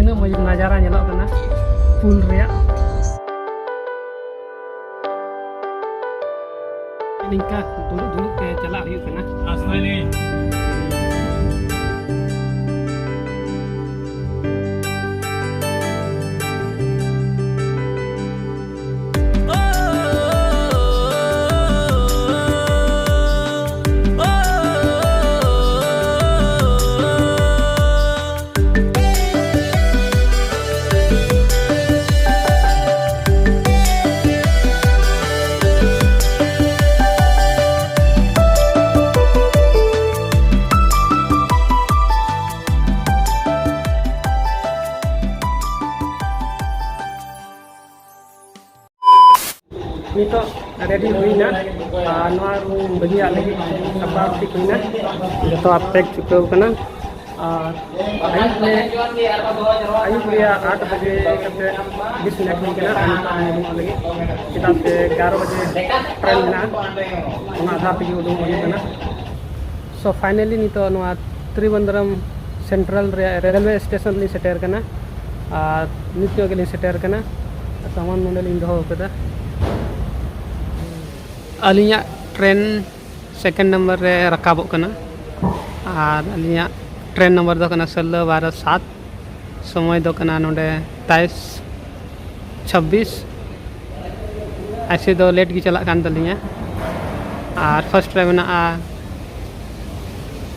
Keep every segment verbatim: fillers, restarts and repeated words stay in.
ᱛᱤᱱᱟᱹᱜ ᱢᱚᱡᱽ ᱱᱟᱡᱟᱨᱟ ᱧᱮᱞᱚᱜ ᱠᱟᱱᱟ ᱯᱩᱞ ᱨᱮᱭᱟᱜ᱾ ᱱᱤᱝᱠᱟ ᱫᱩᱲᱩᱵ ᱫᱩᱲᱩᱵ ᱛᱮ ᱪᱟᱞᱟᱜ ᱦᱩᱭᱩᱜ ᱠᱟᱱᱟ᱾ ᱱᱤᱛᱚᱜ ᱨᱮᱰᱤ ᱦᱩᱭᱱᱟ᱾ ᱟᱨ ᱱᱚᱣᱟ ᱨᱩᱢ ᱵᱟᱹᱜᱤᱭᱟᱜ ᱞᱟᱹᱜᱤᱫ ᱥᱟᱯᱲᱟᱣ ᱴᱷᱤᱠ ᱦᱩᱭᱱᱟ᱾ ᱡᱚᱛᱚᱣᱟᱜ ᱯᱮᱠ ᱪᱩᱠᱟᱹᱣ ᱠᱟᱱᱟ᱾ ᱟᱨ ᱟᱹᱭᱩᱵ ᱞᱮ ᱟᱹᱭᱩᱵ ᱨᱮᱭᱟᱜ ᱟᱴ ᱵᱟᱡᱮ ᱠᱟᱛᱮ ᱵᱤᱥ ᱢᱤᱱᱤᱴ ᱦᱩᱭ ᱠᱟᱱᱟ᱾ ᱟᱨ ᱱᱤᱛᱚᱜ ᱩᱰᱩᱠᱚᱜ ᱞᱟᱹᱜᱤᱫ, ᱪᱮᱫᱟᱜ ᱥᱮ ᱮᱜᱟᱨᱚ ᱵᱟᱡᱮ ᱴᱨᱮᱱ ᱢᱮᱱᱟᱜᱼᱟ᱾ ᱚᱱᱟ ᱟᱫᱷᱟᱨ ᱛᱮᱜᱮ ᱩᱰᱩᱠ ᱦᱩᱭᱩᱜ ᱠᱟᱱᱟ᱾ So finally ᱱᱤᱛᱚᱜ ᱱᱚᱣᱟ ᱛᱨᱤᱵᱚᱱᱫᱨᱚᱢ ᱥᱮᱱᱴᱨᱟᱞ ᱨᱮᱭᱟᱜ ᱨᱮᱞᱣᱮ ᱥᱴᱮᱥᱚᱱ ᱞᱤᱧ ᱥᱮᱴᱮᱨ ᱠᱟᱱᱟ᱾ ᱟᱨ ᱱᱤᱛ ᱧᱚᱜ ᱜᱮᱞᱤᱧ ᱥᱮᱴᱮᱨ ᱠᱟᱱᱟ᱾ ᱥᱟᱢᱟᱱ ᱱᱚᱰᱮ ᱞᱤᱧ ᱫᱚᱦᱚ ᱠᱟᱫᱟ᱾ ᱟᱹᱞᱤᱧᱟᱜ ᱴᱨᱮᱱ ᱥᱮᱠᱮᱱᱰ ᱱᱟᱢᱵᱟᱨ ᱨᱮ ᱨᱟᱠᱟᱵᱚᱜ ᱠᱟᱱᱟ᱾ ᱟᱨ ᱟᱹᱞᱤᱧᱟᱜ ᱴᱨᱮᱱ ᱱᱟᱢᱵᱟᱨ ᱫᱚ ᱠᱟᱱᱟ ᱥᱳᱞᱞᱳ ᱵᱟᱨᱚ ᱥᱟᱛ᱾ ᱥᱚᱢᱚᱭ ᱫᱚ ᱠᱟᱱᱟ ᱱᱚᱰᱮ ᱛᱟᱭᱤᱥ ᱪᱷᱟᱵᱵᱤᱥ᱾ ᱟᱭᱥᱮ ᱫᱚ ᱞᱮᱴ ᱜᱮ ᱪᱟᱞᱟᱜ ᱠᱟᱱ ᱛᱟᱹᱞᱤᱧᱟ᱾ ᱟᱨ ᱯᱷᱟᱥᱴ ᱨᱮ ᱢᱮᱱᱟᱜᱼᱟ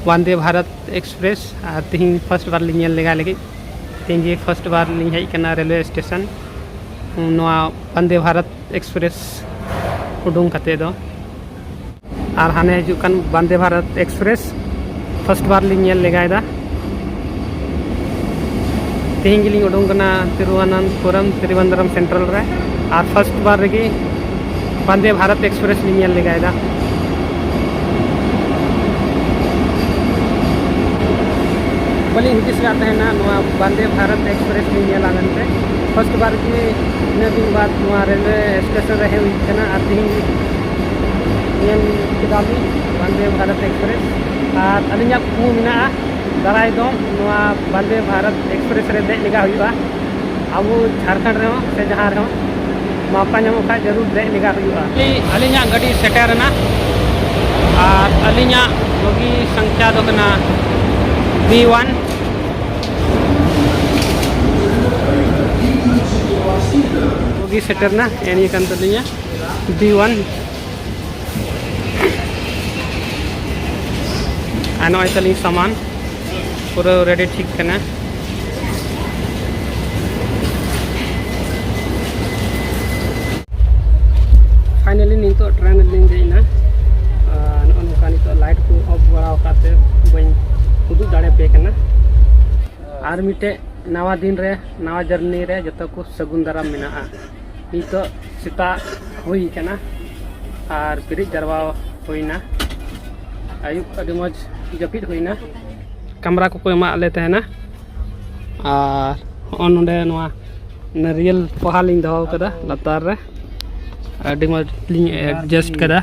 ᱵᱚᱱᱫᱮ ᱵᱷᱟᱨᱚᱛ ᱮᱠᱥᱯᱨᱮᱥ᱾ ᱟᱨ ᱛᱤᱦᱤᱧ ᱯᱷᱟᱥᱴ ᱵᱟᱨ ᱞᱤᱧ ᱧᱮᱞ ᱞᱮᱜᱟ ᱞᱟᱹᱜᱤᱫ᱾ ᱛᱤᱦᱤᱧ ᱜᱮ ᱯᱷᱟᱥᱴ ᱵᱟᱨ ᱞᱤᱧ ᱦᱮᱡ ᱠᱟᱱᱟ ᱨᱮᱞᱣᱮ ᱥᱴᱮᱥᱚᱱ, ᱱᱚᱣᱟ ᱵᱚᱱᱫᱮ ᱵᱷᱟᱨᱚᱛ ᱮᱠᱥᱯᱨᱮᱥ ᱩᱰᱩᱝ ᱠᱟᱛᱮ ᱫᱚ᱾ ᱟᱨ ᱦᱟᱱᱮ ᱦᱤᱡᱩᱜ ᱠᱟᱱ ᱵᱚᱱᱫᱮ ᱵᱷᱟᱨᱚᱛ ᱮᱠᱥᱯᱨᱮᱥ ᱯᱷᱟᱥᱴ ᱵᱟᱨ ᱞᱤᱧ ᱧᱮᱞ ᱞᱮᱜᱟᱭᱮᱫᱟ᱾ ᱛᱮᱦᱮᱧ ᱜᱮᱞᱤᱧ ᱩᱰᱩᱝ ᱠᱟᱱᱟ ᱛᱤᱨᱩᱣᱚᱱᱚᱱᱛᱚᱯᱩᱨᱚᱢ ᱛᱨᱤᱵᱚᱱᱫᱨᱚᱢ ᱥᱮᱱᱴᱨᱟᱞ ᱨᱮ, ᱟᱨ ᱯᱷᱟᱥᱴ ᱵᱟᱨ ᱨᱮᱜᱮ ᱵᱚᱱᱫᱮ ᱵᱷᱟᱨᱚᱛ ᱮᱠᱥᱯᱨᱮᱥ ᱞᱤᱧ ᱧᱮᱞ ᱞᱮᱜᱟᱭᱮᱫᱟ᱾ ᱵᱟᱹᱞᱤᱧ ᱦᱩᱫᱤᱥ ᱞᱮᱫ ᱛᱟᱦᱮᱱᱟ ᱱᱚᱣᱟ ᱵᱚᱱᱫᱮ ᱵᱷᱟᱨᱚᱛ ᱮᱠᱥᱯᱨᱮᱥ ᱞᱤᱧ ᱧᱮᱞᱟ ᱢᱮᱱᱛᱮ᱾ ᱯᱷᱟᱥᱴ ᱵᱟᱨ ᱜᱮ ᱤᱱᱟᱹ ᱫᱤᱱ ᱵᱟᱫ ᱱᱚᱣᱟ ᱨᱮᱞᱣᱮ ᱥᱴᱮᱥᱚᱱ ᱨᱮ ᱦᱮᱡ ᱦᱩᱭ ᱠᱟᱱᱟ, ᱟᱨ ᱛᱮᱦᱮᱧ ᱧᱮᱞ ᱠᱮᱫᱟᱞᱤᱧ ᱵᱚᱱᱫᱮ ᱵᱷᱟᱨᱚᱛ ᱮᱠᱥᱯᱨᱮᱥ᱾ ᱟᱨ ᱟᱹᱞᱤᱧᱟᱜ ᱠᱩᱠᱢᱩ ᱢᱮᱱᱟᱜᱼᱟ ᱫᱟᱨᱟᱭ ᱫᱚ ᱱᱚᱣᱟ ᱵᱚᱱᱫᱮ ᱵᱷᱟᱨᱚᱛ ᱮᱠᱥᱯᱨᱮᱥ ᱨᱮ ᱫᱮᱡ ᱞᱮᱜᱟ ᱦᱩᱭᱩᱜᱼᱟ᱾ ᱟᱵᱚ ᱡᱷᱟᱲᱠᱷᱚᱸᱰ ᱨᱮᱦᱚᱸ ᱥᱮ ᱡᱟᱦᱟᱸ ᱨᱮᱦᱚᱸ ᱢᱚᱣᱠᱟ ᱧᱟᱢᱚᱜ ᱠᱷᱟᱱ ᱡᱟᱹᱨᱩᱲ ᱫᱮᱡ ᱞᱮᱜᱟ ᱦᱩᱭᱩᱜᱼᱟ᱾ ᱟᱹᱞᱤᱧᱟᱜ ᱜᱟᱹᱰᱤ ᱥᱮᱴᱮᱨ ᱮᱱᱟ ᱟᱨ ᱟᱹᱞᱤᱧᱟᱜ ᱵᱚᱜᱤ ᱥᱚᱝᱠᱷᱟ ᱫᱚ ᱠᱟᱱᱟ ᱵᱤ ᱚᱣᱟᱱ᱾ ᱵᱚᱜᱤ ᱥᱮᱴᱮᱨ ᱮᱱᱟ, ᱮᱱᱤᱭᱟᱹ ᱠᱟᱱ ᱛᱟᱹᱞᱤᱧᱟ ᱵᱤ ᱚᱣᱟᱱ᱾ ᱟᱨ ᱱᱚᱜᱼᱚᱭ ᱛᱟᱹᱞᱤᱧ ᱥᱟᱢᱟᱱ ᱯᱩᱨᱟᱹ ᱨᱮᱰᱤ ᱴᱷᱤᱠ ᱠᱟᱱᱟ᱾ ᱯᱷᱟᱭᱱᱟᱞᱤ ᱱᱤᱛᱚᱜ ᱴᱨᱮᱱ ᱨᱮᱞᱤᱧ ᱫᱮᱡ ᱮᱱᱟ᱾ ᱟᱨ ᱱᱚᱜᱼᱚ ᱱᱚᱝᱠᱟ ᱱᱤᱛᱚᱜ ᱞᱟᱭᱤᱴ ᱠᱚ ᱚᱯᱷ ᱵᱟᱲᱟ ᱟᱠᱟᱫ ᱛᱮ ᱵᱟᱹᱧ ᱩᱫᱩᱜ ᱫᱟᱲᱮᱭᱟᱯᱮ ᱠᱟᱱᱟ᱾ ᱟᱨ ᱢᱤᱫᱴᱮᱡ ᱱᱟᱣᱟ ᱫᱤᱱ ᱨᱮ, ᱱᱟᱣᱟ ᱡᱟᱨᱱᱤ ᱨᱮ ᱡᱚᱛᱚ ᱠᱚ ᱥᱟᱹᱜᱩᱱ ᱫᱟᱨᱟᱢ ᱢᱮᱱᱟᱜᱼᱟ᱾ ᱱᱤᱛᱚᱜ ᱥᱮᱛᱟᱜ ᱦᱩᱭ ᱠᱟᱱᱟ ᱟᱨ ᱵᱮᱨᱮᱫ ᱡᱟᱨᱣᱟ ᱦᱩᱭᱱᱟ᱾ ᱟᱹᱭᱩᱵ ᱟᱹᱰᱤ ᱢᱚᱡᱽ ᱡᱟᱹᱯᱤᱫ ᱦᱩᱭᱱᱟ᱾ ᱠᱟᱢᱨᱟ ᱠᱚᱠᱚ ᱮᱢᱟᱜ ᱞᱮ ᱛᱟᱦᱮᱱᱟ᱾ ᱟᱨ ᱦᱚᱸᱜᱼᱚ ᱱᱚᱰᱮ ᱱᱚᱣᱟ ᱱᱟᱹᱨᱭᱟᱹᱞ ᱯᱚᱦᱟ ᱞᱤᱧ ᱫᱚᱦᱚ ᱠᱟᱫᱟ ᱞᱟᱛᱟᱨ ᱨᱮ, ᱟᱹᱰᱤ ᱢᱚᱡᱽ ᱞᱤᱧ ᱮᱰᱡᱟᱥᱴ ᱠᱟᱫᱟ᱾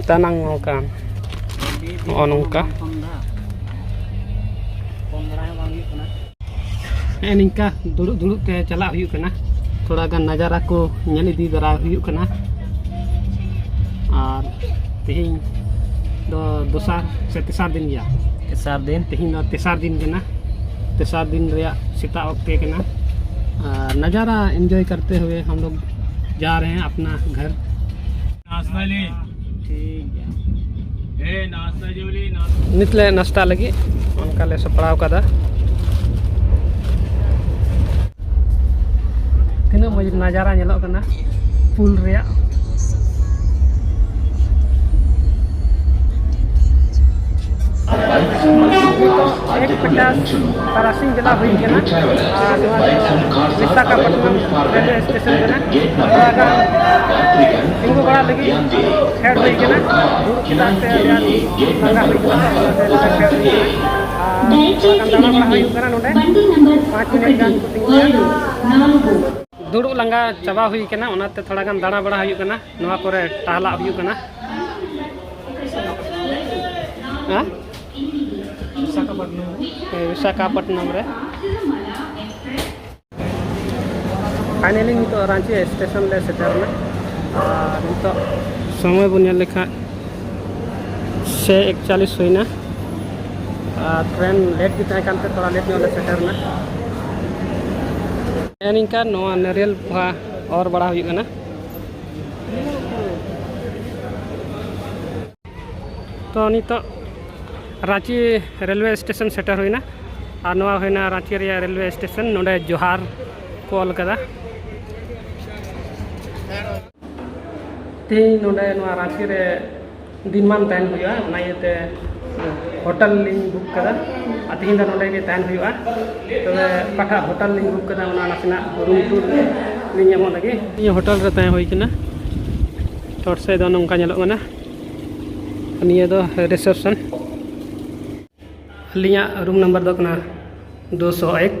ᱛᱟᱱᱟᱝ ᱱᱚᱝᱠᱟᱱ, ᱱᱚᱜᱼᱚ ᱱᱚᱝᱠᱟ᱾ ᱦᱮᱸ, ᱱᱤᱝᱠᱟ ᱫᱩᱲᱩᱵ ᱫᱩᱲᱩᱵ ᱛᱮ ᱪᱟᱞᱟᱜ ᱦᱩᱭᱩᱜ ᱠᱟᱱᱟ, ᱛᱷᱚᱲᱟ ᱜᱟᱱ ᱱᱟᱡᱟᱨᱟ ᱠᱚ ᱧᱮᱞ ᱤᱫᱤ ᱫᱟᱨᱟ ᱦᱩᱭᱩᱜ ᱠᱟᱱᱟ᱾ ᱟᱨ ᱛᱮᱦᱮᱧ ᱫᱚ ᱫᱚᱥᱟᱨ ᱥᱮ ᱛᱮᱥᱟᱨ ᱫᱤᱱ ᱜᱮᱭᱟ? ᱛᱮᱥᱟᱨ ᱫᱤᱱ᱾ ᱛᱮᱦᱮᱧ ᱫᱚ ᱛᱮᱥᱟᱨ ᱫᱤᱱ ᱠᱟᱱᱟ, ᱛᱮᱥᱟᱨ ᱫᱤᱱ ᱨᱮᱭᱟᱜ ᱥᱮᱛᱟᱜ ᱚᱠᱛᱮ ᱠᱟᱱᱟ᱾ ᱟᱨ ᱱᱟᱡᱟᱨᱟ ᱮᱱᱡᱚᱭ ᱠᱟᱨᱛᱮ ᱦᱩᱭᱮ ᱦᱟᱢ ᱞᱳᱜ ᱡᱟ ᱨᱮ ᱦᱮᱸ ᱟᱯᱱᱟ ᱜᱷᱟᱨ᱾ ᱱᱟᱥᱛᱟ ᱞᱮ᱾ ᱴᱷᱤᱠ ᱜᱮᱭᱟ᱾ ᱮ, ᱱᱟᱥᱛᱟ ᱡᱚᱢ ᱞᱮ, ᱱᱟᱥᱛᱟ᱾ ᱱᱤᱛ ᱞᱮ ᱱᱟᱥᱛᱟ ᱞᱟᱹᱜᱤᱫ ᱚᱱᱠᱟ ᱞᱮ ᱥᱟᱯᱲᱟᱣ ᱠᱟᱫᱟ᱾ ᱛᱤᱱᱟᱹᱜ ᱢᱚᱡᱽ ᱱᱟᱡᱟᱨᱟ ᱧᱮᱞᱚᱜ ᱠᱟᱱᱟ ᱯᱩᱞ ᱨᱮᱭᱟᱜ᱾ ᱱᱤᱛᱚᱜ ᱮᱠ ᱯᱚᱪᱟᱥ ᱛᱟᱨᱟᱥᱤᱧ ᱵᱮᱞᱟ ᱦᱩᱭ ᱠᱟᱱᱟ᱾ ᱟᱨ ᱱᱚᱣᱟ ᱫᱚ ᱵᱤᱥᱟᱠᱷᱟᱯᱟᱴᱱᱟᱢ ᱨᱮᱞᱣᱮ ᱥᱴᱮᱥᱚᱱ ᱠᱟᱱᱟ᱾ ᱛᱷᱚᱲᱟ ᱜᱟᱱ ᱛᱤᱸᱜᱩ ᱵᱟᱲᱟ ᱞᱟᱹᱜᱤᱫ ᱯᱷᱮᱰ ᱦᱩᱭ ᱠᱟᱱᱟ᱾ ᱫᱩᱲᱩᱵ ᱠᱮᱫᱟ ᱥᱮ ᱟᱹᱰᱤ ᱟᱸᱴ ᱞᱟᱸᱜᱟ ᱦᱩᱭ ᱠᱟᱱᱟ, ᱚᱱᱟᱛᱮ ᱱᱚᱰᱮ ᱯᱷᱮᱰ ᱦᱩᱭ ᱠᱟᱱᱟ᱾ ᱟᱨ ᱛᱷᱚᱲᱟ ᱜᱟᱱ ᱫᱟᱬᱟ ᱵᱟᱲᱟ ᱦᱩᱭᱩᱜ ᱠᱟᱱᱟ ᱱᱚᱰᱮ, ᱯᱟᱸᱪ ᱢᱤᱱᱤᱴ ᱜᱟᱱ ᱠᱚ ᱛᱤᱸᱜᱩᱭᱟ᱾ ᱫᱩᱲᱩᱵ ᱞᱟᱸᱜᱟ ᱪᱟᱵᱟ ᱦᱩᱭ ᱠᱟᱱᱟ, ᱚᱱᱟᱛᱮ ᱛᱷᱚᱲᱟ ᱜᱟᱱ ᱫᱟᱬᱟ ᱵᱟᱲᱟ ᱦᱩᱭᱩᱜ ᱠᱟᱱᱟ, ᱱᱚᱣᱟ ᱠᱚᱨᱮ ᱴᱟᱦᱞᱟᱜ ᱦᱩᱭᱩᱜ ᱠᱟᱱᱟ᱾ ᱦᱮᱸ? ᱵᱤᱥᱟᱠᱷᱟᱯᱟᱴᱱᱟᱢ ᱨᱮ᱾ ᱯᱷᱟᱭᱱᱟᱞᱤ ᱱᱤᱛᱚᱜ ᱨᱟᱺᱪᱤ ᱥᱴᱮᱥᱚᱱ ᱞᱮ ᱥᱮᱴᱮᱨ ᱮᱱᱟ᱾ ᱟᱨ ᱱᱤᱛᱚᱜ ᱥᱚᱢᱚᱭ ᱵᱚᱱ ᱧᱮᱞ ᱞᱮᱠᱷᱟᱱ ᱪᱷᱮ ᱮᱠᱪᱟᱞᱤᱥ ᱦᱩᱭᱱᱟ᱾ ᱟᱨ ᱴᱨᱮᱱ ᱞᱮᱴ ᱜᱮ ᱛᱟᱦᱮᱸ ᱠᱟᱱᱛᱮ ᱛᱷᱚᱲᱟ ᱞᱮᱴ ᱧᱚᱜ ᱞᱮ ᱥᱮᱴᱮᱨ ᱮᱱᱟ᱾ ᱱᱤᱝᱠᱟ ᱱᱚᱣᱟ ᱱᱟᱨᱤᱭᱮᱞ ᱯᱚᱦᱟ ᱚᱨ ᱵᱟᱲᱟ ᱦᱩᱭᱩᱜ ᱠᱟᱱᱟ᱾ ᱛᱚ ᱱᱤᱛᱚᱜ ᱨᱟᱺᱪᱤ ᱨᱮᱞᱣᱮ ᱥᱴᱮᱥᱚᱱ ᱥᱮᱴᱮᱨ ᱦᱩᱭᱱᱟ᱾ ᱟᱨ ᱱᱚᱣᱟ ᱦᱩᱭᱱᱟ ᱨᱟᱺᱪᱤ ᱨᱮᱭᱟᱜ ᱨᱮᱞᱣᱮ ᱥᱴᱮᱥᱚᱱ᱾ ᱱᱚᱰᱮ ᱡᱚᱦᱟᱨ ᱠᱚ ᱚᱞ ᱠᱟᱫᱟ᱾ ᱛᱮᱦᱮᱧ ᱱᱚᱰᱮ ᱱᱚᱣᱟ ᱨᱟᱺᱪᱤ ᱨᱮ ᱫᱤᱱ ᱢᱟᱱ ᱛᱟᱦᱮᱱ ᱦᱩᱭᱩᱜᱼᱟ, ᱚᱱᱟ ᱤᱭᱟᱹᱛᱮ ᱦᱳᱴᱮᱞ ᱞᱤᱧ ᱵᱩᱠ ᱠᱟᱫᱟ᱾ ᱟᱨ ᱛᱮᱦᱮᱧ ᱫᱚ ᱱᱚᱰᱮ ᱜᱮ ᱛᱟᱦᱮᱱ ᱦᱩᱭᱩᱜᱼᱟ᱾ ᱛᱚᱵᱮ ᱚᱠᱟᱴᱟᱜ ᱦᱳᱴᱮᱞ ᱞᱤᱧ ᱵᱩᱠ ᱠᱟᱫᱟ, ᱚᱱᱟ ᱱᱟᱥᱮᱱᱟᱜ ᱨᱩᱢ ᱴᱩᱨ ᱞᱤᱧ ᱮᱢᱚᱜ ᱞᱟᱹᱜᱤᱫ᱾ ᱱᱤᱭᱟᱹ ᱦᱳᱴᱮᱞ ᱨᱮ ᱛᱟᱦᱮᱸ ᱦᱩᱭ ᱠᱟᱱᱟ᱾ ᱪᱚᱴ ᱥᱮᱫ ᱫᱚ ᱱᱚᱝᱠᱟ ᱧᱮᱞᱚᱜ ᱠᱟᱱᱟ᱾ ᱱᱤᱭᱟᱹ ᱫᱚ ᱨᱤᱥᱮᱯᱥᱚᱱ᱾ ᱟᱹᱞᱤᱧᱟᱜ ᱨᱩᱢ ᱱᱟᱢᱵᱟᱨ ᱫᱚ ᱠᱟᱱᱟ ᱫᱩᱥᱚ ᱮᱠ᱾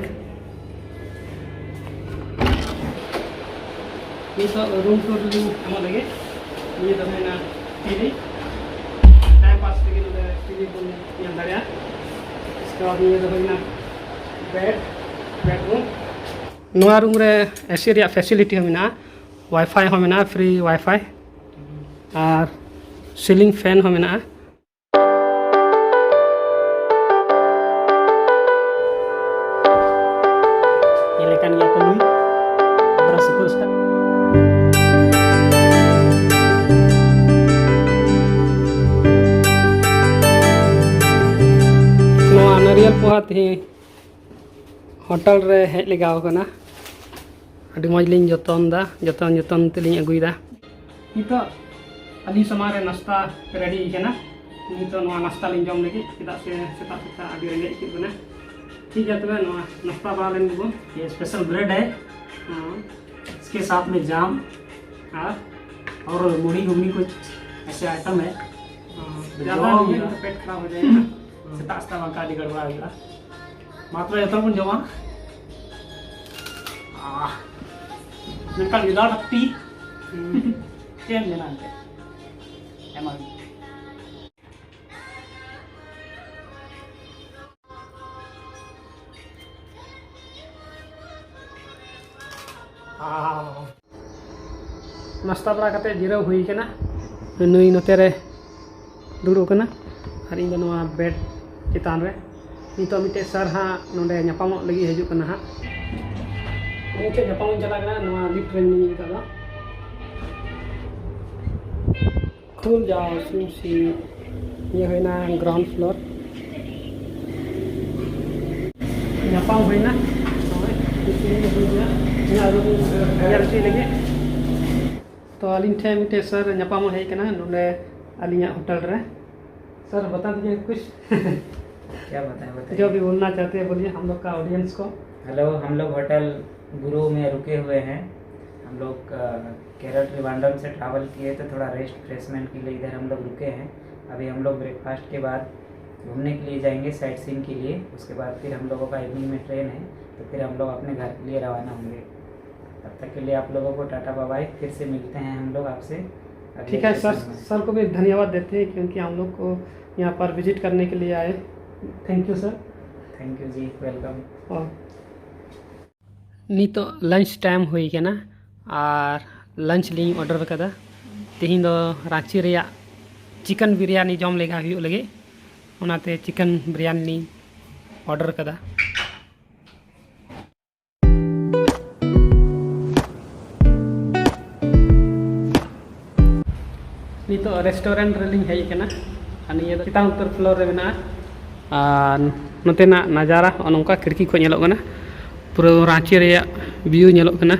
ᱱᱤᱛᱚᱜ ᱨᱩᱢ ᱴᱩᱨ ᱞᱤᱧ ᱮᱢᱚᱜ ᱞᱟᱹᱜᱤᱫ᱾ ᱱᱤᱭᱟᱹ ᱫᱚ ᱦᱩᱭᱱᱟ ᱴᱤᱵᱷᱤ, ᱴᱟᱭᱤᱢ ᱯᱟᱥ ᱞᱟᱹᱜᱤᱫ ᱱᱚᱰᱮ ᱴᱤᱵᱷᱤ ᱵᱚᱱ ᱧᱮᱞ ᱫᱟᱲᱮᱭᱟᱜᱼᱟ᱾ ᱤᱥᱠᱮ ᱵᱟᱫ ᱱᱤᱭᱟᱹ ᱫᱚ ᱦᱩᱭᱱᱟ ᱵᱮᱰ, ᱵᱮᱰᱨᱩᱢ᱾ ᱱᱚᱣᱟ ᱨᱩᱢ ᱨᱮ ᱮᱥᱤ ᱨᱮᱭᱟᱜ ᱯᱷᱮᱥᱤᱞᱤᱴᱤ ᱦᱚᱸ ᱢᱮᱱᱟᱜᱼᱟ, ᱣᱟᱭᱯᱷᱟᱭ ᱦᱚᱸ ᱢᱮᱱᱟᱜᱼᱟ, ᱯᱷᱨᱤ ᱣᱟᱭᱯᱷᱟᱭ, ᱟᱨ ᱥᱤᱞᱤᱝ ᱯᱷᱮᱱ ᱦᱚᱸ ᱢᱮᱱᱟᱜᱼᱟ᱾ ᱧᱮᱞᱮ ᱠᱟᱱ ᱜᱮᱭᱟ ᱯᱮ ᱱᱩᱭ ᱟᱵᱚᱨᱮᱱ ᱥᱩᱯᱟᱨ ᱥᱴᱟᱨ᱾ ᱱᱚᱣᱟ ᱱᱟᱨᱤᱭᱮᱞ ᱯᱚᱦᱟ ᱛᱮᱦᱮᱧ ᱦᱳᱴᱮᱞ ᱨᱮ ᱦᱮᱡ ᱞᱮᱜᱟᱣ ᱠᱟᱱᱟ᱾ ᱟᱹᱰᱤ ᱢᱚᱡᱽ ᱞᱤᱧ ᱡᱚᱛᱚᱱ ᱫᱟ, ᱡᱚᱛᱚᱱ ᱡᱚᱛᱚᱱ ᱛᱮᱞᱤᱧ ᱟᱹᱜᱩᱭᱮᱫᱟ᱾ ᱱᱤᱛᱚᱜ ᱟᱹᱞᱤᱧ ᱥᱟᱢᱟᱝ ᱨᱮ ᱱᱟᱥᱛᱟ ᱨᱮᱰᱤ ᱠᱟᱱᱟ᱾ ᱱᱤᱛᱚᱜ ᱱᱚᱣᱟ ᱱᱟᱥᱛᱟ ᱞᱤᱧ ᱡᱚᱢ ᱞᱟᱹᱜᱤᱫ, ᱪᱮᱫᱟᱜ ᱥᱮ ᱥᱮᱛᱟᱜ ᱥᱮᱛᱟᱜ ᱟᱹᱰᱤ ᱨᱮᱸᱜᱮᱡ ᱟᱹᱭᱠᱟᱹᱜ ᱠᱟᱱᱟ᱾ ᱴᱷᱤᱠ ᱜᱮᱭᱟ, ᱛᱚᱵᱮ ᱱᱚᱣᱟ ᱱᱟᱥᱛᱟ ᱵᱟᱲᱟ ᱞᱮᱱ ᱜᱮᱵᱚᱱ᱾ ये स्पेशल ब्रेड है, हाँ। इसके साथ में जाम और, और मुड़ी घुगनी कुछ ऐसे आइटम है। हाँ, ज़्यादा नहीं है, तो पेट खराब हो जाएगा। ᱥᱮᱛᱟᱜ ᱥᱮᱛᱟᱜ ᱵᱟᱝᱠᱷᱟᱱ ᱟᱹᱰᱤ ᱜᱚᱲᱵᱚᱲᱟ ᱦᱩᱭᱩᱜᱼᱟ᱾ ᱢᱟ ᱛᱚᱵᱮ ᱡᱚᱛᱚ ᱵᱚᱱ ᱡᱚᱢᱟ᱾ ᱟᱦ, ᱢᱮᱱᱠᱷᱟᱱ without tea, ᱪᱮᱫ ᱮᱢ ᱢᱮᱱᱟ ᱮᱱᱛᱮ? ᱮᱢᱟ᱾ ᱱᱟᱥᱛᱟ ᱵᱟᱲᱟ ᱠᱟᱛᱮ ᱡᱤᱨᱟᱹᱣ ᱦᱩᱭ ᱠᱟᱱᱟ᱾ ᱱᱩᱭ ᱱᱚᱛᱮ ᱨᱮ ᱫᱩᱲᱩᱵ ᱠᱟᱱᱟ ᱟᱨ ᱤᱧ ᱫᱚ ᱱᱚᱣᱟ ᱵᱮᱰ ᱪᱮᱛᱟᱱ ᱨᱮ᱾ ᱱᱤᱛᱚᱜ ᱢᱤᱫᱴᱮᱡ ᱥᱟᱨ ᱦᱟᱸᱜ ᱱᱚᱰᱮ ᱧᱟᱯᱟᱢᱚᱜ ᱞᱟᱹᱜᱤᱫ ᱦᱤᱡᱩᱜ ᱠᱟᱱᱟ ᱦᱟᱸᱜ᱾ ᱩᱱᱤ ᱴᱷᱮᱱ ᱧᱟᱯᱟᱢ ᱤᱧ ᱪᱟᱞᱟᱜ ᱠᱟᱱᱟ᱾ ᱱᱚᱣᱟ ᱞᱤᱯᱷᱴ ᱨᱮ ᱢᱤᱱᱟᱹᱧᱟ ᱱᱤᱛᱚᱜ ᱫᱚ᱾ ᱠᱷᱩᱞ ᱡᱟᱣ ᱥᱤᱢ ᱥᱤᱢ᱾ ᱱᱤᱭᱟᱹ ᱦᱩᱭᱱᱟ ᱜᱨᱟᱣᱩᱱᱰ ᱯᱷᱞᱳᱨ᱾ ᱧᱟᱯᱟᱢ ᱦᱩᱭᱱᱟ᱾ ᱱᱚᱜᱼᱚᱭ ᱠᱤᱪᱷᱩ ᱫᱤᱱ ᱦᱩᱭᱱᱟ᱾ ᱤᱧᱟᱹᱜ ᱨᱩᱢ ᱧᱮᱞ ᱦᱚᱪᱚᱭ ᱞᱟᱹᱜᱤᱫ᱾ ᱛᱚ ᱟᱹᱞᱤᱧ ᱴᱷᱮᱱ ᱢᱤᱫᱴᱮᱡ ᱥᱟᱨ ᱧᱟᱯᱟᱢᱚᱜ ᱦᱮᱡ ᱠᱟᱱᱟ ᱱᱚᱰᱮ ᱟᱹᱞᱤᱧᱟᱜ ᱦᱳᱴᱮᱞ ᱨᱮ᱾ सर, बता दीजिए कुछ। क्या बताएं, बताइए। जो भी बोलना चाहते हैं, बोलिए हम लोग का ऑडियंस को। हेलो, हम लोग होटल गुरु में रुके हुए हैं। हम लोग, अ, केरल ट्रिवांड्रम से ट्रैवल किए, तो थोड़ा रेस्ट रिफ्रेशमेंट के लिए इधर हम लोग रुके हैं। अभी हम लोग ब्रेकफास्ट के बाद घूमने के लिए जाएंगे, साइट सीइंग के लिए। उसके बाद फिर हम लोगों का इवनिंग में ट्रेन है, तो फिर हम लोग अपने घर के लिए रवाना होंगे। तब तक के लिए आप लोगों को टाटा बाय बाय, फिर से मिलते हैं हम लोग आपसे अगले ठीक है सर। सेशन में। सर को भी धन्यवाद देते हैं क्योंकि हम लोग को यहाँ पर विजिट करने के लिए आए। Thank you sir. Thank you ji, welcome. और ᱱᱤᱛᱚᱜ ᱞᱟᱧᱪ ᱴᱟᱭᱤᱢ ᱦᱩᱭ ᱠᱟᱱᱟ ᱟᱨ ᱞᱟᱧᱪ ᱞᱤᱧ ᱚᱰᱟᱨ ᱠᱟᱫᱟ᱾ ᱛᱮᱦᱮᱧ ᱫᱚ ᱨᱟᱸᱪᱤ ᱨᱮᱭᱟᱜ ᱪᱤᱠᱮᱱ ᱵᱤᱨᱭᱟᱱᱤ ᱡᱚᱢ ᱞᱮᱜᱟ ᱦᱩᱭᱩᱜ ᱞᱟᱹᱜᱤᱫ, ᱚᱱᱟᱛᱮ ᱪᱤᱠᱮᱱ ᱵᱤᱨᱭᱟᱱᱤ ᱞᱤᱧ ᱚᱰᱟᱨ ᱠᱟᱫᱟ᱾ ᱱᱤᱛᱚᱜ ᱨᱮᱥᱴᱩᱨᱮᱱᱴ ᱨᱮᱞᱤᱧ ᱦᱮᱡ ᱟᱠᱟᱱᱟ᱾ ᱟᱨ ᱱᱤᱭᱟᱹ ᱫᱚ ᱪᱮᱛᱟᱱ ᱩᱛᱟᱹᱨ ᱯᱷᱞᱳᱨ ᱨᱮ ᱢᱮᱱᱟᱜᱼᱟ᱾ ᱟᱨ ᱱᱚᱛᱮᱱᱟᱜ ᱱᱟᱡᱟᱨᱟ ᱱᱚᱜᱼᱚ ᱱᱚᱝᱠᱟ ᱠᱷᱤᱲᱠᱤ ᱠᱷᱚᱱ ᱧᱮᱞᱚᱜ ᱠᱟᱱᱟ, ᱯᱩᱨᱟᱹ ᱨᱟᱸᱪᱤ ᱨᱮᱭᱟᱜ ᱵᱷᱤᱭᱩ ᱧᱮᱞᱚᱜ ᱠᱟᱱᱟ᱾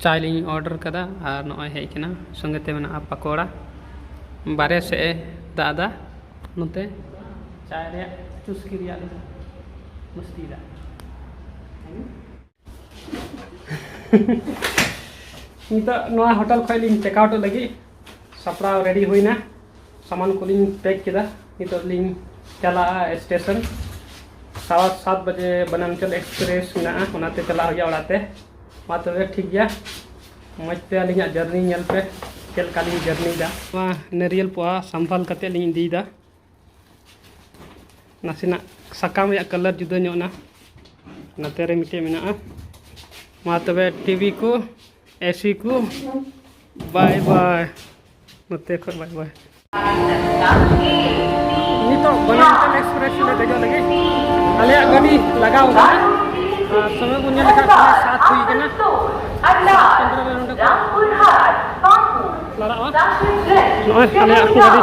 ᱪᱟᱭ ᱞᱤᱧ ᱚᱰᱟᱨ ᱠᱟᱫᱟ ᱟᱨ ᱱᱚᱜᱼᱚᱭ ᱦᱮᱡ ᱠᱟᱱᱟ᱾ ᱥᱚᱸᱜᱮ ᱛᱮ ᱢᱮᱱᱟᱜᱼᱟ ᱯᱟᱠᱚᱲᱟ, ᱵᱟᱨᱭᱟ ᱥᱮᱫ ᱮ ᱫᱟᱜ ᱮᱫᱟ᱾ ᱱᱚᱛᱮ ᱪᱟᱭ ᱨᱮᱭᱟᱜ ᱪᱩᱥᱠᱤ ᱨᱮᱭᱟᱜ ᱞᱤᱧ ᱢᱟᱥᱛᱤᱭᱮᱫᱟ᱾ ᱱᱤᱛᱚᱜ ᱱᱚᱣᱟ ᱦᱳᱴᱮᱞ ᱠᱷᱚᱱ ᱞᱤᱧ ᱪᱮᱠ ᱟᱣᱩᱴᱚᱜ ᱞᱟᱹᱜᱤᱫ᱾ ᱥᱟᱯᱲᱟᱣ ᱨᱮᱰᱤ ᱦᱩᱭᱱᱟ, ᱥᱟᱢᱟᱱ ᱠᱚᱞᱤᱧ ᱯᱮᱠ ᱠᱮᱫᱟ᱾ ᱱᱤᱛᱚᱜ ᱞᱤᱧ ᱪᱟᱞᱟᱜᱼᱟ ᱥᱴᱮᱥᱚᱱ᱾ ᱥᱟᱣᱟ ᱥᱟᱛ ᱵᱟᱡᱮ ᱵᱚᱱᱟᱧᱪᱚᱞ ᱮᱠᱥᱯᱨᱮᱥ ᱢᱮᱱᱟᱜᱼᱟ, ᱚᱱᱟᱛᱮ ᱪᱟᱞᱟᱜ ᱦᱩᱭᱩᱜᱼᱟ ᱚᱲᱟᱜ ᱛᱮ᱾ ᱢᱟ ᱛᱚᱵᱮ ᱴᱷᱤᱠ ᱜᱮᱭᱟ, ᱢᱚᱡᱽ ᱛᱮ ᱟᱹᱞᱤᱧᱟᱜ ᱡᱟᱨᱱᱤ ᱧᱮᱞ ᱯᱮ, ᱪᱮᱫ ᱞᱮᱠᱟ ᱞᱤᱧ ᱡᱟᱨᱱᱤᱭᱮᱫᱟ᱾ ᱱᱚᱣᱟ ᱱᱟᱹᱨᱤᱭᱮᱞ ᱯᱚᱦᱟ ᱥᱟᱢᱵᱷᱟᱞ ᱠᱟᱛᱮ ᱞᱤᱧ ᱤᱫᱤᱭᱮᱫᱟ᱾ ᱱᱟᱥᱮᱱᱟᱜ ᱥᱟᱠᱟᱢ ᱨᱮᱭᱟᱜ ᱠᱟᱞᱟᱨ ᱡᱩᱫᱟᱹ ᱧᱚᱜ ᱮᱱᱟ᱾ ᱱᱚᱛᱮ ᱨᱮ ᱢᱤᱫᱴᱮᱡ ᱢᱮᱱᱟᱜᱼᱟ᱾ ᱢᱟ ᱛᱚᱵᱮ ᱴᱤᱵᱷᱤ ᱠᱚ, ᱮᱥᱤ ᱠᱚ, ᱵᱟᱭ ᱵᱟᱭ᱾ ᱱᱚᱛᱮ ᱠᱷᱚᱡ ᱵᱟᱭ ᱵᱟᱭ᱾ ᱱᱤᱛᱚᱜ ᱵᱚᱱᱚᱱᱛᱚᱞ ᱮᱠᱥᱯᱨᱮᱥ ᱨᱮ ᱫᱮᱡᱚᱜ ᱞᱟᱹᱜᱤᱫ ᱟᱞᱮᱭᱟᱜ ᱜᱟᱹᱰᱤ ᱞᱟᱜᱟᱣ ᱠᱟᱱᱟ᱾ ᱟᱨ ᱥᱚᱢᱚᱭ ᱵᱚᱱ ᱧᱮᱞ ᱞᱮᱠᱷᱟᱱ ᱯᱩᱱᱮ ᱥᱟᱛ ᱦᱩᱭ ᱠᱟᱱᱟ᱾ ᱥᱟᱛ ᱯᱚᱱᱨᱚ ᱨᱮ ᱱᱚᱰᱮ ᱠᱷᱚᱱ ᱞᱟᱲᱟᱜᱼᱟ᱾ ᱱᱚᱜᱼᱚᱭ ᱟᱞᱮᱭᱟᱜ ᱜᱟᱹᱰᱤ᱾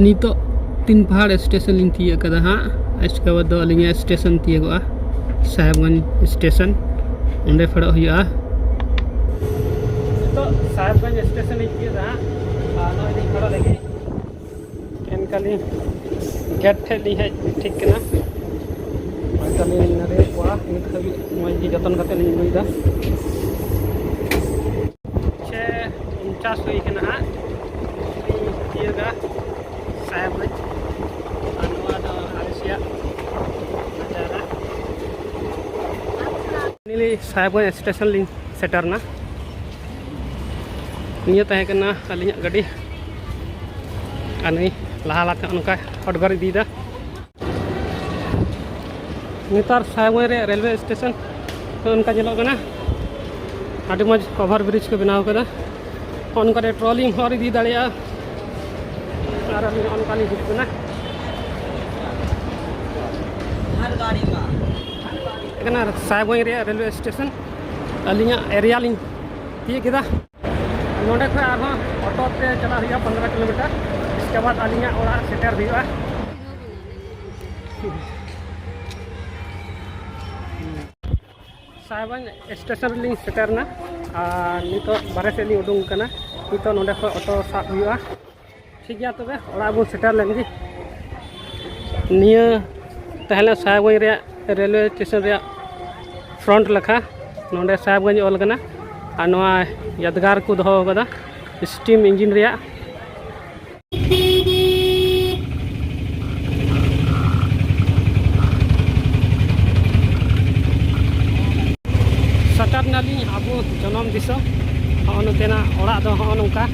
ᱱᱤᱛᱚᱜ ᱛᱤᱱ ᱯᱟᱦᱟᱲ ᱥᱴᱮᱥᱚᱱ ᱞᱤᱧ ᱛᱤᱭᱳᱜ ᱠᱟᱫᱟ ᱦᱟᱸᱜ᱾ ᱤᱥᱠᱮ ᱵᱟᱫ ᱫᱚ ᱟᱹᱞᱤᱧᱟᱜ ᱥᱴᱮᱥᱚᱱ ᱛᱤᱭᱳᱜᱚᱜᱼᱟ, ᱥᱟᱦᱮᱵᱽᱜᱚᱸᱡᱽ ᱥᱴᱮᱥᱚᱱ᱾ ᱚᱸᱰᱮ ᱯᱷᱮᱰᱚᱜ ᱦᱩᱭᱩᱜᱼᱟ᱾ ᱱᱤᱛᱚᱜ ᱥᱟᱦᱮᱵᱽᱜᱚᱸᱡᱽ ᱥᱴᱮᱥᱚᱱ ᱞᱤᱧ ᱛᱤᱭᱳᱜ ᱫᱟ ᱦᱟᱸᱜ᱾ ᱟᱨ ᱱᱚᱜᱼᱚᱭ ᱞᱤᱧ ᱯᱷᱮᱰᱚᱜ ᱞᱟᱹᱜᱤᱫ᱾ ᱮᱱᱠᱟᱞᱤᱧ ᱜᱮᱴ ᱴᱷᱮᱡ ᱞᱤᱧ ᱦᱮᱡ ᱴᱷᱤᱠ ᱠᱟᱱᱟ᱾ ᱮᱱᱠᱟᱞᱤᱧ ᱱᱚᱰᱮ ᱠᱚᱲᱟ ᱱᱤᱛ ᱦᱟᱹᱵᱤᱡ ᱢᱚᱡᱽ ᱜᱮ ᱡᱚᱛᱚᱱ ᱠᱟᱛᱮ ᱞᱤᱧ ᱟᱹᱜᱩᱭᱮᱫᱟ᱾ ᱪᱷᱮ ᱩᱱᱪᱟᱥ ᱦᱩᱭ ᱠᱟᱱᱟ ᱦᱟᱸᱜ᱾ ᱤᱧ ᱛᱤᱭᱟᱹᱜᱟ ᱥᱟᱦᱮᱵᱽᱜᱚᱸᱡᱽ᱾ ᱟᱨ ᱱᱚᱣᱟ ᱫᱚ ᱟᱞᱮ ᱥᱮᱭᱟᱜ ᱵᱟᱡᱟᱨ᱾ ᱱᱤᱭᱟᱹ ᱥᱟᱦᱮᱵᱽᱜᱚᱸᱡᱽ ᱥᱴᱮᱥᱚᱱ ᱞᱤᱧ ᱥᱮᱴᱮᱨ ᱮᱱᱟ᱾ ᱱᱤᱭᱟᱹ ᱛᱟᱦᱮᱸ ᱠᱟᱱᱟ ᱟᱹᱞᱤᱧᱟᱜ ᱜᱟᱹᱰᱤ᱾ ᱟᱨ ᱱᱩᱭ ᱞᱟᱦᱟ ᱞᱟᱦᱟᱛᱮ ᱱᱚᱝᱠᱟ ᱦᱚᱴ ᱜᱟᱹᱰᱤ ᱤᱫᱤᱭᱮᱫᱟ᱾ ᱱᱮᱛᱟᱨ ᱥᱟᱦᱮᱵᱽᱜᱚᱸᱡᱽ ᱨᱮᱭᱟᱜ ᱨᱮᱞᱣᱮ ᱥᱴᱮᱥᱚᱱ ᱱᱚᱜᱼᱚ ᱱᱚᱝᱠᱟ ᱧᱮᱞᱚᱜ ᱠᱟᱱᱟ᱾ ᱟᱹᱰᱤ ᱢᱚᱡᱽ ᱳᱵᱷᱟᱨ ᱵᱨᱤᱡᱽ ᱠᱚ ᱵᱮᱱᱟᱣ ᱠᱟᱫᱟ᱾ ᱱᱚᱜᱼᱚ ᱱᱚᱝᱠᱟ ᱨᱮ ᱴᱨᱚᱞᱤ ᱦᱚᱸ ᱤᱫᱤ ᱫᱟᱲᱮᱭᱟᱜᱼᱟ᱾ ᱟᱨ ᱟᱹᱞᱤᱧ ᱱᱚᱜᱼᱚ ᱱᱚᱝᱠᱟ ᱞᱤᱧ ᱦᱤᱡᱩᱜ ᱠᱟᱱᱟ᱾ ᱠᱟᱱᱟ ᱥᱟᱦᱮᱵᱽᱜᱚᱸᱡᱽ ᱨᱮᱭᱟᱜ ᱨᱮᱞᱣᱮ ᱥᱴᱮᱥᱚᱱ᱾ ᱟᱹᱞᱤᱧᱟᱜ ᱮᱨᱤᱭᱟ ᱞᱤᱧ ᱛᱤᱭᱳᱜ ᱠᱮᱫᱟ᱾ ᱱᱚᱸᱰᱮ ᱠᱷᱚᱱ ᱟᱨᱦᱚᱸ ᱚᱴᱳ ᱛᱮ ᱪᱟᱞᱟᱜ ᱦᱩᱭᱩᱜᱼᱟ ᱯᱚᱱᱨᱚ ᱠᱤᱞᱳᱢᱤᱴᱟᱨ᱾ ᱤᱥᱠᱮ ᱵᱟᱫ ᱟᱹᱞᱤᱧᱟᱜ ᱚᱲᱟᱜ ᱥᱮᱴᱮᱨ ᱦᱩᱭᱩᱜᱼᱟ᱾ ᱥᱟᱦᱮᱵᱽᱜᱚᱸᱡᱽ ᱥᱴᱮᱥᱚᱱ ᱨᱮᱞᱤᱧ ᱥᱮᱴᱮᱨ ᱮᱱᱟ᱾ ᱟᱨ ᱱᱤᱛᱚᱜ ᱵᱟᱨᱦᱮ ᱥᱮᱫ ᱞᱤᱧ ᱩᱰᱩᱝ ᱠᱟᱱᱟ᱾ ᱱᱤᱛᱚᱜ ᱱᱚᱸᱰᱮ ᱠᱷᱚᱱ ᱚᱴᱳ ᱥᱟᱵ ᱦᱩᱭᱩᱜᱼᱟ᱾ ᱴᱷᱤᱠ ᱜᱮᱭᱟ, ᱛᱚᱵᱮ ᱚᱲᱟᱜ ᱵᱚᱱ ᱥᱮᱴᱮᱨ ᱞᱮᱱ ᱜᱮ᱾ ᱱᱤᱭᱟᱹ ᱛᱟᱦᱮᱸ ᱞᱮᱱᱟ ᱥᱟᱦᱮᱵᱽᱜᱚᱸᱡᱽ ᱨᱮᱭᱟᱜ ᱨᱮᱞᱣᱮ ᱥᱴᱮᱥᱚᱱ ᱨᱮᱭᱟᱜ ᱯᱷᱨᱚᱱᱴ ᱞᱮᱠᱟ᱾ ᱱᱚᱸᱰᱮ ᱥᱟᱦᱮᱵᱽᱜᱚᱸᱡᱽ ᱚᱞ ᱠᱟᱱᱟ᱾ ᱟᱨ ᱱᱚᱣᱟ ᱭᱟᱫᱽᱜᱟᱨ ᱠᱚ ᱫᱚᱦᱚ ᱠᱟᱫᱟ ᱥᱴᱤᱢ ᱤᱧᱡᱤᱱ ᱨᱮᱭᱟᱜ᱾ ᱥᱮᱴᱮᱨ ᱱᱟᱞᱤᱧ ᱟᱵᱚ ᱡᱚᱱᱚᱢ ᱫᱤᱥᱚᱢ᱾ ᱦᱚᱸᱜᱼᱚ ᱱᱚᱛᱮᱱᱟᱜ ᱚᱲᱟᱜ ᱫᱚ ᱦᱚᱸᱜᱼᱚ ᱱᱚᱝᱠᱟ᱾